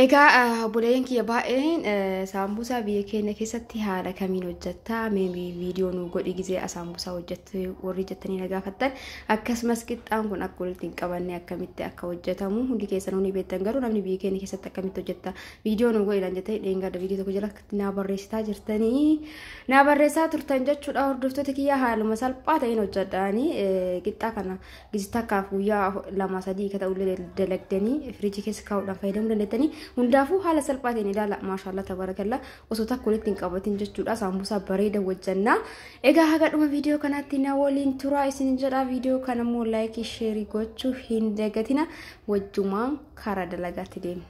Egaa obboleeyyan kiyya baay'een saambusaa biyya keenya keessatti haala kamiin hojjettaa mee viidiyoo nu godhi gizee saambusaa hojjettu warri jettanii na gaafattan, akkasumas qixxaan kun akka walitti hin qabanne akkamitti akka hojjetamu hundi keessanuu ni beektan, garuu namni biyya keenya keessatti akkamitti hojjetta viidiyoo nu godhi naan jettanii dheengadda viidiyoo tokko jala naa barreessitaa jirtanii naa barreessaa turtan jechuudha. Hordoftoota kiyya, haaluma salphaa ta'een hojjedhaanii qixxaa kana gizii takkaaf guyyaa 2 3 ka ta'ullee dalagdanii firiijii keessa kaa'uudhaan fayyadamuu dandeettanii. Hundaafuu haala salphaa ta'een ilaala, maashaallah tabaarakallaa, osoo takka walitti hin qabatin jechuudha saambusaa bareeda hojjannaa. Egaa haga dhuma viidiyoo kanaatti na waliin turaa isin jedha. Viidiyoo kana immoo like, share gochuu hin dagatina. Wajjumaan karaa dalagaatti deemna.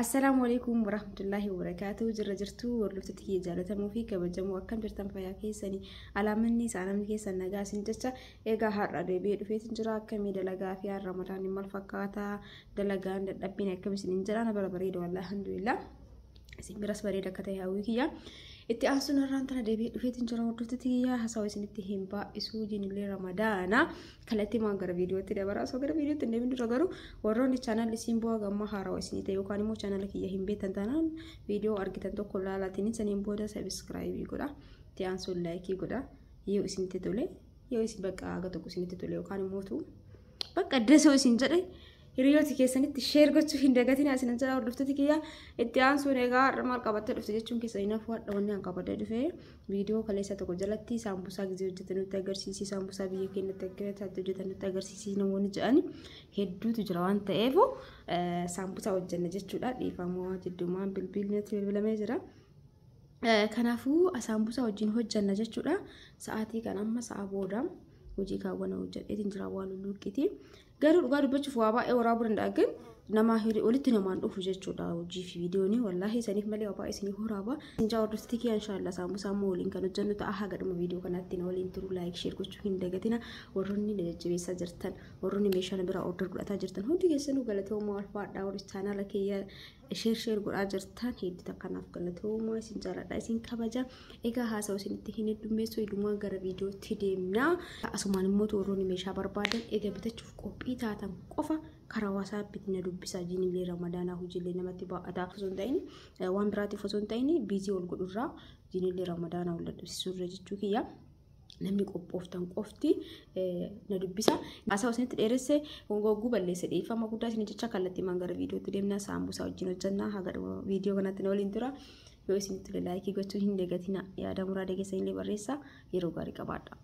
Assalaamu alaikum warahmatullahi wabarakatuh. Jirra jirtu hordoftoota kiyya jaalatamuu fi kabajamoo, akkam jirtan? Fayyaa keessanii? Alaamanni isaa namni keessan nagaa isin jecha. Egaa har'a deebi'ee dhufeetin jira. Akkamii dalagaa fi har'a Ramadaan maal fakkaataa, dalagaan dadhabbiin akkam isin jedha? Na bara bareeda wallahi, alhamdulillah. Isin biras bareeda akka ta'e hawwii kiyya. Itti aansuun har'aan tana deebi'ee dhufeetin jira, hordoftoota kiyya. Hasawa isinitti hin baay'isuu, jinillee Ramadaana kallattii maan gara viidiyootti dabara. Osoo gara viidiyootti hin deemin dura garuu warroonni chaanalli isiin bu'aa gammaa haarawaa isinii ta'e yookaan immoo chaanala kiyya hin beektan taanaan viidiyoo argitan tokko ilaalaatiin saniin booda subscribe godha. Itti aansuun like godha. Yoo isinitti tole, yoo isin bakka haga tokko isinitti tole yookaan immoo bakka dasoo isin jedhe, hiriyoota keessanitti share gochuu hin dagatin isin jedha, hordoftoota kiyya. Itti aansuun egaa har'a maal qabattee dhufte jechuun keessa hin hafu. Hadha wanni an qabadee dhufe viidiyoo kaleessa tokko jalatti saambusaa gizee hojjetan nutti agarsiisi, saambusaa biyya keenyatti akkamitti hojjetan nutti agarsiisi namoonni jedhan hedduutu jira waan ta'eef saambusaa hojjenna jechuudha. Dhiifamoo, jidduumaan bilbilli natti bilbilamee jira. Kanaafuu saambusaa wajjin hojjenna jechuudha. Sa'aatii kan amma sa'a booda hojii kaawwana hojjedheetiin jira, waan lulluuqqiti. Garuu dhugaa dubbachuuf waa baay'ee waraabuu danda'a, ግን nama walitti namaan dhufu jechuudha hojii fi viidiyoon. Wallaahi saniif malee waa baay'ee isinii waraaba. Injaa hordoftoota kiyya, inshaallah saambusaa immoo waliin kan hojjennu ta'a. Haga dhuma viidiyoo kanaatti na waliin turu, like, share gochuu hin dagatina. Warroonni na jajjabeessaa jirtan, warroonni meeshaa na biraa order godhataa jirtan hundi keessanuu galatoomaa, ulfaadhaa. Warri chaanaala kiyya share share godhaa jirtan hedduu takkanaaf galatoomaa, isin jaaladha, isin kabaja. Egaa haasa'u isinitti hin heddummeessu, heddumaan gara viidiyootti deemna. Asumaan immoo warroonni meeshaa barbaadan egaa bitachuuf qophii taatan qofa karaa WhatsAppiitti na dubbisaa. Jiinillee Ramadaanaa hojiilee namatti baa'ataa osoo hin ta'in, waan biraatiif osoo hin ta'in, busy wal godhurraa jiinillee Ramadaanaa wal dadhabsiisurra jechuu kiyya. Namni qophooftan qofti na dubbisa. Haasaa isinitti dheeresse, gogguu balleesse, dhiifama guddaa isin jecha. Kallattii maan gara viidiyootti deemna, saambusaa wajjin hojjannaa. Haga viidiyoo kanatti na waliin tura. Yoo isinitti tole like gochuu hin dagatina. Yaada muraada keessan illee barreessaa. Yeroo gaarii qabaadha.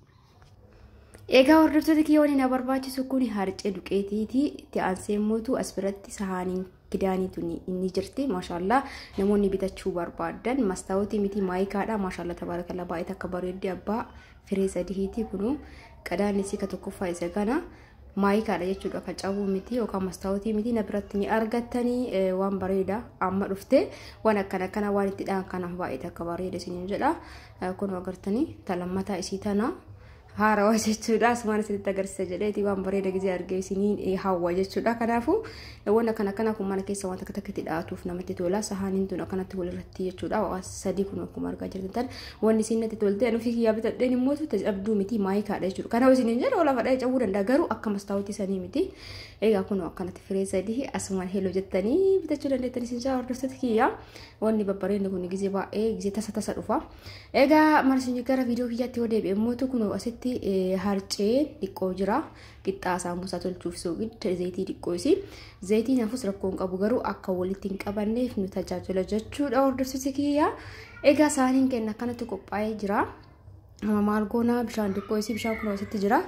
Egaa hordoftoota kiyya, waliin na barbaachisu kun harcee duqeetiiti. Itti aansee immoo as biratti sahaaniin kidaaniitu inni jirti. Maashaallah, namoonni bitachuu barbaadan mastaawotii miti, maayikaadha. Maashaallah tabaarakallaa, baay'ee takka bareeddi. Abbaa firee sadiiti kunu, qadaan isii ka tokkoffaa isa kana, maayikaadha jechuudha, kan cabuu miti yookaan mastaawotii miti. Na biratti ni argattanii, waan bareeda amma dhufte, waan akkana akkana waan itti dhahan kanaaf baay'ee takka bareeda isiniin jedha. Kun agartanii talammataa isii tana haarawaa jechuudha. Asumaan isinitti agarsiisa jedheeti, waan bareeda gizee argee isiniin hawwa jechuudha. Kanaafuu waan akkana akkana kun mana keessa waan takka takka itti dhaatuuf namatti tola. Sahaaniin tun akkanatti walirratti jechuudha. Waa sadii kun akkuma argaa jirtan wanni isin natti tolte anu fi kiyyaa bitadheen immoo cabduu miti, maayikaadha jechuudha. Kanaaf isiniin jedha, ola fadhee cabuu danda'a, garuu akka mastaawotii sanii miti. Egaa kun akkanatti firee sadii asumaan hello jettanii bitachuu dandeettan isin jaa, hordoftoota kiyyaa. Wanni babbareedni kun gizee baay'ee gizee tasa tasa dhufa. Egaa marsin gara viidiyoo kiyyaatti yoo deebi'e immoo kun asitti harcee xiqqoo jira. Qixxaa saambusaa tolchuuf soogidda, zayitii xiqqoo isii. Zayitiin hafus rakkoo hin qabu, garuu akka walitti hin qabanneef nu tajaajila jechuudha, hordoftoota kiyyaa. Egaa saaniin kenna akkanatti qophaa'ee jira. Amma maal goonaa? Bishaan xiqqoo isii, bishaan kun asitti jira.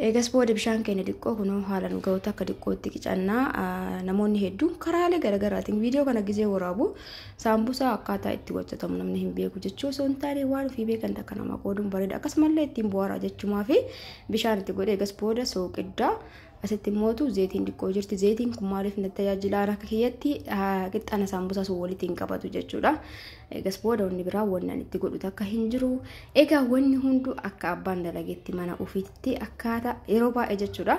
Eegas booda bishaan keenya xiqqoo kunoo haala nu ga'utti akka xiqqootti qicannaa. Namoonni hedduun karaalee garaagaraatiin viidiyoo kana gizee waraabu, saambusaa akkaataa itti hojjetamu namni hin beeku jechuu osoo hin taane, waan ofii beekan takka nama qooduun bareeda, akkasumallee ittiin bu'aaraa jechumaa fi bishaan itti godhe. Eegas booda sooqiddaa asitti immootu zayitiin xiqqoo jirti. Zayitiin kun maaliif na tajaajila? Akka kiyyatti qixxaana saambusaa sun walitti hin qabatu jechuudha. Eegas booda wanni biraa wanni ani itti godhu takka hin jiru. Egaa wanni hunduu akka abbaan dalageetti mana ofiitti akkaataa yeroo baay'ee jechuudha.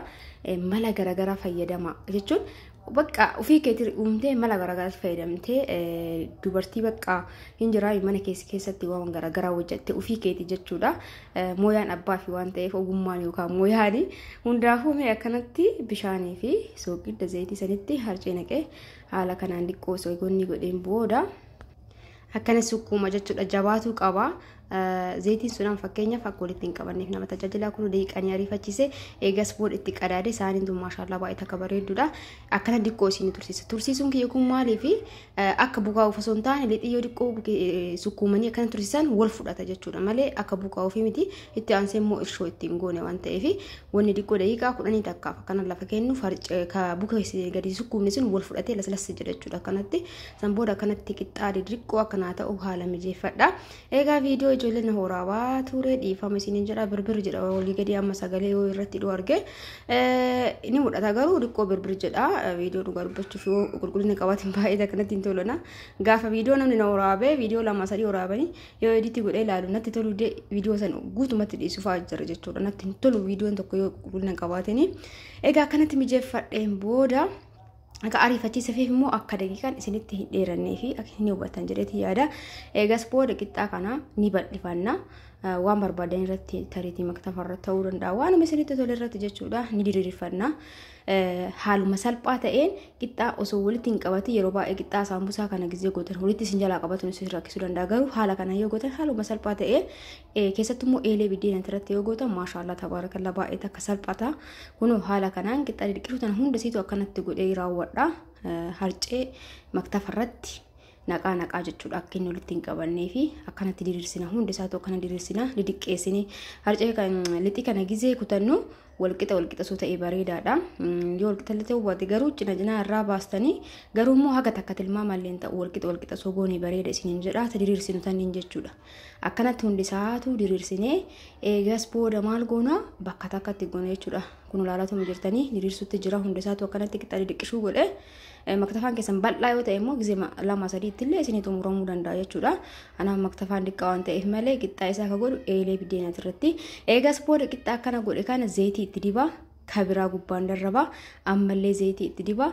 Mala garaagaraa fayyadama jechuun bakka ofii keetii uumtee mala garaagaraatti fayyadamtee dubartii bakka hin jiraa mana keessatti waan garaagaraa hojjette ofii keetii jechuudha. Mooyaan abbaa fi waan ta'eef ogummaan yookaan mooyaan hundaafuu mee akkanatti bishaanii fi soogidda zayitii sanitti harcee naqee haala kanaan xiqqoo soogonni godheen booda akkana sukkuuma jechuudha. Jabaatuu qaba. Zayitiin sun fakkeenyaaf akka walitti hin qabanneef nama tajaajila. Kun daqiiqanii ariifachiise. Eegas booda itti qadaade isaaniin tun maashaallaa baay'ee takka bareedduudha. Akkana diqqoo isin tursiisa. Tursiisuun kiyya kun maaliif akka bukaa'uuf osoo hin taane lixii yoo diqqoo sukkuumanii akkana tursiisan wal fudhata jechuudha malee akka bukaa'uuf miti. Itti aansee immoo irshoo ittiin goone waan ta'eef wanni diqqoo daqiiqaa 10 takkaaf akkana lafa kennu bukeessee gadi sukkuumni sun wal fudhatee laslassi jedha jechuudha. Akkanatti san booda akkanatti qixxaa diqqoo akkanaa ta'u haala mijeeffadha. Egaa viidiyoo ijoolleen horaabaa ture dhiifama isiniin jedha. Birbir jedha walii gadi amma sagalee yoo irratti dhuu arge ni mul'ata garuu xiqqoo birbir jedha. Viidiyoo dhugaa dubbachuuf yoo qulqullina qabaatiin baay'ee akkanatti hin tolona. Gaafa viidiyoo namni na horaabee viidiyoo 2 3 horaabanii yoo editii godhee ilaalu natti tolu viidiyoo san guutumatti dhiisuu fa'aa jira jechuudha. Natti hin tolu viidiyoon tokko yoo qulqullina qabaatini. Egaa akkanatti mijeeffadheen booda akka ariifachiisa fi immoo akka daqiiqaan isinitti hin dheerannee fi akka hin hubattan jedheeti yaada. Eegas booda qixxaa kana ni bal'ifanna. Waan barbaadan irratti tariitii maktafa ta'uu danda'a. Waanuma isinitti tole irratti jechuudha ni diriirfanna. Haaluma salphaa ta'een qixxaa osoo walitti hin qabatin yeroo baay'ee qixxaa saambusaa kana gizee gootan walitti isin jalaa qabatu isin rakkisuu danda'a. Garuu haala kana yoo gootan haaluma salphaa ta'een keessattuu immoo eelee biddeena irratti yoo gootan maashaallaa tabaarakallaa baay'ee takka salphata. Kunoo haala kanaan qixxaa diddiqiluu tana hunda isiitu akkanatti godhee raawwadha. Harcee maktafa irratti naqaa naqaa jechuudha akka inni walitti hin qabannee fi akkanatti diriirsina. Hundi isaatu akkana diriirsina didiqqeessine. Harcee kan lixii kana gizee kutannu walqixa walqixa soo ta'e bareedaadha. Yoo walqixa illee ta'uu baate garuu cina cinaa irraa baastanii garuu immoo haga takka tilmaamallee ta'u walqixa walqixa soo goonee bareeda isiniin jedha. Ta diriirsinu tanniin jechuudha. Akkanatti hundi isaatu diriirsinee eegas booda maal goona bakka takkatti goona jechuudha. Kun ilaalatuma jirtanii diriirsutti jira. Hundi isaatu akkanatti qixxa didiqqishuu godhe. Maktafaan keessan bal'aa yoo ta'e immoo gizee 2 3 illee isinii xumuramuu danda'a jechuudha. Anaaf maktafaan diqqaa waan ta'eef malee qixxaa isaa ka godhu eelee biddeenaa irratti. Eegas booda qixxaa akkana godhe kana zayitii itti diba. Kabiraa gubbaan darraba. Ammallee zayitii itti diba.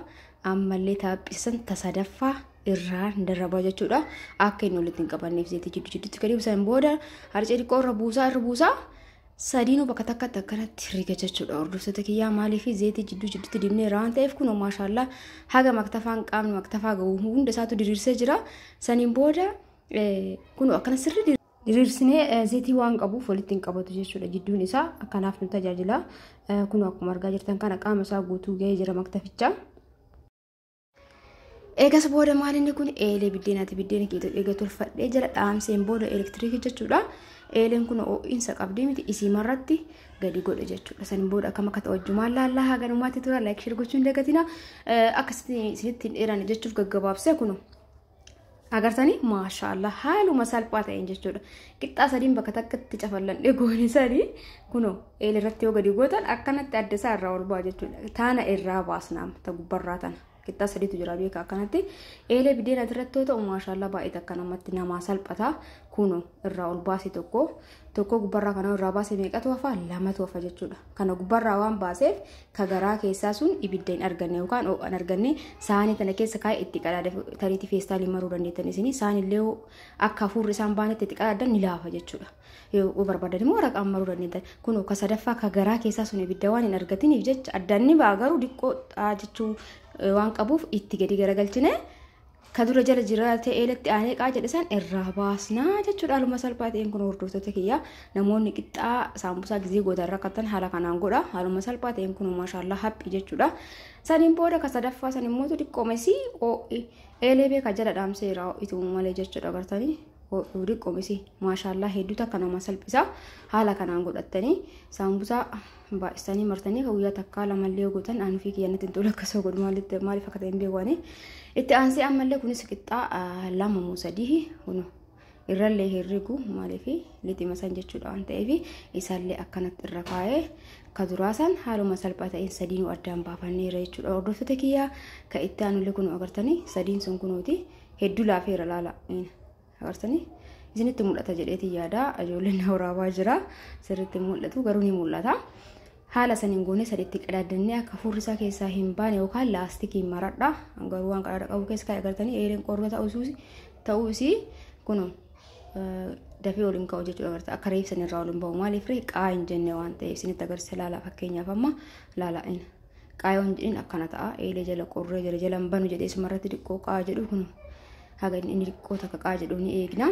Ammallee taaphisan tasadaffaa irraa darraba jechuudha. Akka inni walitti hin qabanneef zayitii jiddu jidduutti gadi buusan booda harcee xiqqoo irra buusaa irra buusaa. Sadiinuu bakka takkatti akkanatti riga jechuudha. Hordoftoota kiyyaa maaliif zayitii jidduu jidduutti dibnee waan ta'eef kun maashaallaa haga maktafaan qaamni maktafaa gahu hunda isaatu diriirsee jira. Saniin booda kun akkana sirrii diriirsinee zayitii waan qabuuf walitti hin qabatu jechuudha. Jidduun isaa akkanaaf nu tajaajila. Kun akkuma argaa jirtan kana qaama isaa guutuu gahee jira maktaficha. Eegas booda maal inni kun eelee biddeenaati. Biddeena keetu eega tolfadhee jala dhaamseen booda elektiriikii jechuudha. Eeleen kun ho'iinsa qabdii miti isii marratti gadi godhe jechuudha. Saniin booda akkam akka ta'u wajjumaan laallaa haganumaatti tura. Like share gochuun dagatina. Akkasitti isinitti hin dheeranne jechuuf gaggabaabsee kun agartanii maashaallaa haaluma salphaa ta'een jechuudha. Qixxaa sadiin bakka takkatti cafallan goone sadii kunoo eelee irratti yoo gadi gootan akkanatti adda isaa irraa ol ba'a jechuudha. Taana irraa baasnaa ta gubbarraa tana. Qixxaa sadiitu jira beekaa akkanatti. Eelee biddeena irratti yoo ta'u maashaallaa baay'ee takka namatti namaa salphata. Kunoo irraa ol baase tokko tokko gubbarraa kana irraa baase meeqatu hafa 2tu hafa jechuudha. Kana gubbarraa waan baaseef ka garaa keessaa sun ibidda hin arganne yookaan ho'a hin arganne saanii tana keessa kaa'ee itti qadaade tariitii feestaalii maruu dandeettan isinii saanillee akka hafuurri isaan baanetti itti qadaadan ni laafa jechuudha. Yoo barbaadan immoo waraqaan maruu dandeettan. Kunoo ka sadaffaa ka garaa keessaa sun ibidda waan hin argatiniif jecha addaan ni ba'a garuu diqqoo jechuu waan qabuuf itti gadi garagalchine ka dura jala jira ta'e eelatti aanee qaa jedhe san irraa baasnaa jechuudha. Haaluma salphaa ta'een kun hordoftoota kiyyaa namoonni qixxaa saambusaa gizee gootan rakkatan haala kanaan godha. Haaluma salphaa ta'een kun maashaallaa haphii jechuudha. Saniin booda ka sadaffaa san immoo xiqqoomesii eelee beekaa jala dhaamseera ituu malee jechuudha. Agartanii xiqqoomesii maashaallaa hedduu takka nama salphisa. Haala kanaan godhattanii saambusaa baay'isanii martanii ka guyyaa takkaa lamallee yoo gootan aan ofii kiyya natti hin tolu akkasuma godhu maaliif akka ta'e hin beeku. Itti aansee ammallee kunis qixxaa 2 moo 3 kun irrallee herregu maaliif lixima san jechuudha waan ta'eef isaallee akkanatti irra kaa'ee ka duraa san haaluma salphaa ta'een sadiinuu addaan baafanneera jechuudha. Hordoftoota kiyyaa ka itti aanullee kun agartanii sadiin sun kunuuti hedduu laafeera laala agartanii isinitti mul'ata jedheeti yaada. Ijoolleen waraabaa jira sirriitti mul'atu garuu ni mul'ata. Haala saniin goonee sadiitti qadaadannee akka furri isaa keessaa hin baane yookaan laastikiin maradha. Garuu waan qadaada qabu keessa kaa'e agartanii eeleen qorra ta'uu isii kun dafee ol hin ka'u jechuudha agarta. Akka reefsan irraa ol hin ba'u maaliif ree qaa hin jenne waan ta'eef isinitti agarsiisa laala fakkeenyaaf amma laala inni. Qaa yoo hin jedhin akkana ta'a eelee jala qorree jala jala hin banu jedhee sumarratti xiqqoo qaa jedhu kun haga inni xiqqoo takka qaa jedhu ni eegna.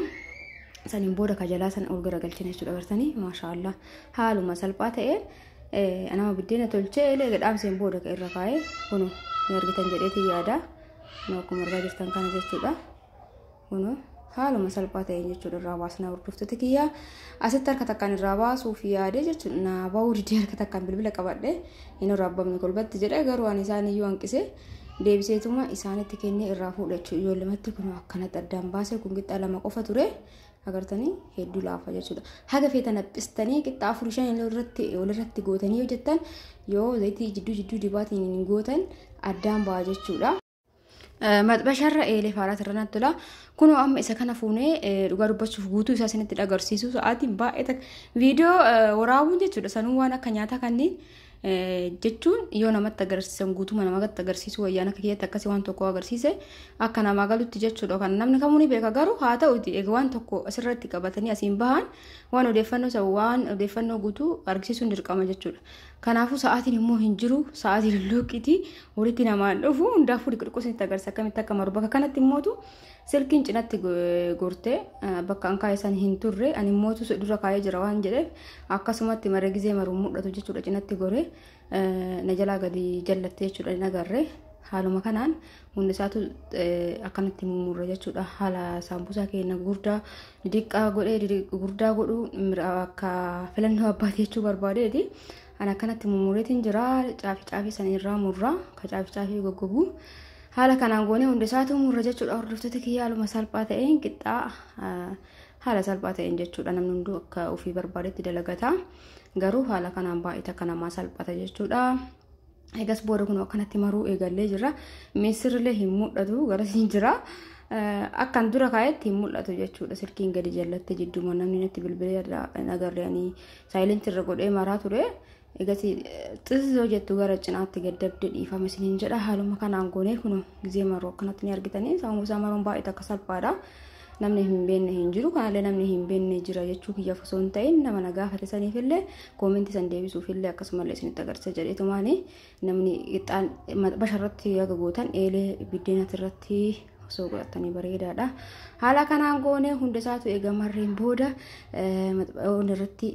Saniin booda ka jalaa sana ol garagalchina jechuudha agartanii maashaallah haaluma salphaa ta'een nama biddeena tolchee eelee gadhaamseen booda ka irra kaa'ee kun ni argitan jedheeti yaada. Akkuma argaa jirtan kana jechuudha. Kun haaluma salphaa ta'een jechuudha irraa baasnaa hordoftoota kiyyaa. Asitti harka takkaan irraa baasuuf yaadee jechuudha. Naa ba'uu didee harka takkaan bilbila qabadhe inni rabbamni kolbatti jedhee garuu ani isaan iyyuu hanqisee deebiseetuma isaanitti kennee irraa fuudha jechuudha. Ijoollematti kun akkanatti addaan baasee kun qixxaa lama qofa ture. Agartanii hedduu laafa jechuudha. Haga feetan haphistanii qixxaa 4-5 walirratti gootanii hojjettan yoo zayitii jidduu jidduu dibaatiin hin gootan addaan ba'a jechuudha. Maxxasharra eelee faaraat irra natti tola. Kunoo amma isa kana fuunee dhugaa dubbachuuf guutuu isaa isinitti agarsiisu sa'aatiin baay'ee viidiyoo waraabuun jechuudha. Sanuu waan akka nyaataa kanneen jechuun yoo namatti agarsiisan guutuma namatti agarsiisu wayyaan akka kiyyatti akkasii waan tokko agarsiise akka namaa galutti jechuudha. Kan namni kamuu ni beeka garuu haa ta'uti egaa waan tokko asirratti qabatanii asiin bahan waan odeeffannoo isa waan odeeffannoo guutuu argisiisuun dirqama jechuudha. Kanaafuu sa'aatiin immoo hin jiru sa'aatiin lulluuqqiti walitti namaan dhufu hundaafuu dhiqu isinitti agarsiisa akkamitti akka maru bakka kanatti immootu silkiin cinatti gortee bakka an kaa'e san hin turre ani immootu dura kaa'ee jira waan jedheef akkasumatti mara gizee maru mul'atu jechuudha cinatti goree na jalaa gadi jallatte jechuudha hin agarre haaluma kanaan hundi isaatu akkanatti mummurra jechuudha haala saambusaa keenya gurdaa diqqaa godhee gurdaa godhuu akka filannoo abbaatii jechuu barbaadeeti. Ani akkanatti mummureetiin jira caafii caafii san irraa murra ka caafii caafii goggogu haala kanaan goonee hundi isaatu murra jechuudha. Hordoftoota kiyya haaluma salphaa ta'een qixxaa haala salphaa ta'een jechuudha. Namni hunduu akka ofii barbaadetti dalagata garuu haala kanaan baay'ee takka namaa salphata jechuudha. Egas booda kun akkanatti maruu eegallee jira. Misirrillee hin mul'atu garasiin jira. Akkan dura kaa'etti hin mul'atu jechuudha. Silkiin gadi jallatte jidduma namni natti bilbilee agarre ani saayilentii irra godhee maraa ture. Egas xizzoo jettu gara cinaatti gaddabde dhiifama isiniin jedha. Haaluma kanaan goonee kun gizee maruu akkanatti ni argitanii. Saambusaa maruun baay'ee takka salphaadha. Namni hin beekne hin jiru. Kanallee namni hin beekne jira jechuu kiyyaaf osoo hin ta'in nama na gaafate saniifillee koomentii san deebisuufillee akkasumallee isinitti agarsiisa jedheetumaani namni qixxaan maxxasharratti yaga gootan eelee biddeenati irratti osoo godhatanii bareedaadha. Haala kanaan goonee hunda isaatu eega marreen booda hunda irratti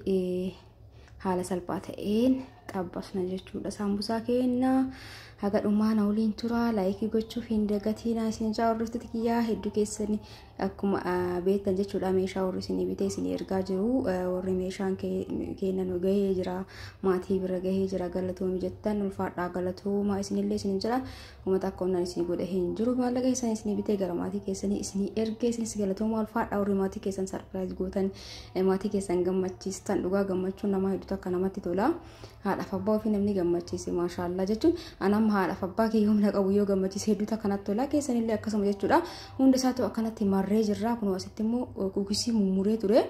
haala salphaa ta'een xabbasna jechuudha. Saambusaa keenya haga dhumaa na waliin tura. Laayikii gochuuf hin dagatinaa isin jaa hordoftoota kiyyaa hedduu keessanii akkuma beektan jechuudha. Meeshaa warri isinii bitee isinii ergaa jiru warri meeshaan keenya nu gahee jira maatii bira gahee jira galatoomi jettan ulfaadhaa galatooma isinillee isin jira. Uummata akka humnaan isinii godhe hin jiru maallaqa keessan isinii bitee gara maatii keessanii isinii ergee isinis galatooma ulfaadhaa warri maatii keessan sarpiraayiz gootan maatii keessan gammachiistan dhugaa gammachuun nama hedduutu akka namatti tola. Haadhaaf abbaa ofii namni gammachiise maashaallaa jechuun anamma haadhaaf abbaa kiyya humna qabu yoo gammachiise hedduutu akkanatti tola keessanillee akkasuma jechuudha. Hunda isaatu akkanatti marree jirra. Kun asitti immoo kuukisii mummuree ture.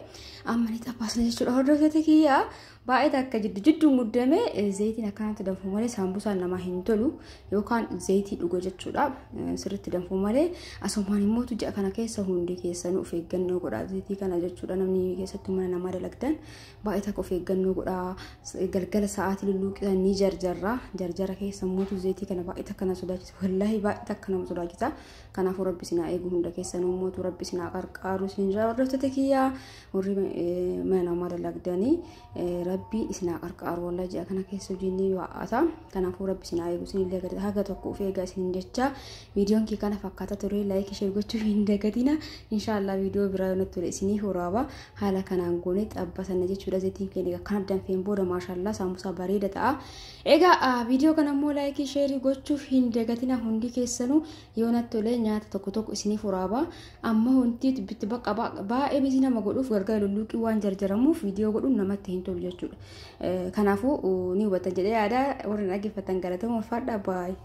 Amma ni xaphaasna jechuudha. Hordoftoota kiyyaa baay'ee takka jiddu jiddu muddame zayitiin akkanatti danfu malee saambusaan namaa hin tolu yookaan zayitii dhuga jechuudha. Sirriitti danfu malee asumaan immoo ji'a kana keessa hundi keessanuu of eeggannoo godhaa zayitii kana jechuudha. Namni keessattuu mana namaa dalagdan baay'ee takka of eeggannoo godhaa. Galgala sa'aatii lulluuqisan ni jarjarra. Jarjara keessa immoo zayitii kana baay'ee takka nama sodaachisa. Wallaahi baay'ee takka nama sodaachisa. Kanaafuu rabbi isin haa eegu hunda keessanuu immoo rabbi isin haa qarqaaru isin jaa hordoftoota kiyyaa warri mana namaa dalagdanii rabbi isin haa qarqaaru. Wallaahi ji'a kana keessa hojiin ni waa'ata. Kanaafuu rabbi isin haa eegu isinillee gadi haga tokko of eegaa isin jecha viidiyoon kee kana fakkaata ture. Laayikii ishee gochuu hin dagatina. Inshaallah viidiyoo biraa yoo natti tole isinii horaaba. Haala kanaan goonee xabbasanna jechuudha. Zayitiin keenya akkana danfeen booda maashaallah saambusaa bareeda ta'a. Egaa viidiyoo kana immoo laayikii sheerii gochuuf hin dagatina hundi keessanuu yoo natti tole nyaata tokko tokko isinii horaaba. Amma wanti bitti bakka baay'ee bizii nama godhuuf gargar lulluuqii waan jarjaramuuf viidiyoo godhuun namatti hin tolu jechuudha. Kanaafuu ni hubattan jedhee yaada warri dhaggeeffatan galatooma ulfaadhaa baay'ee.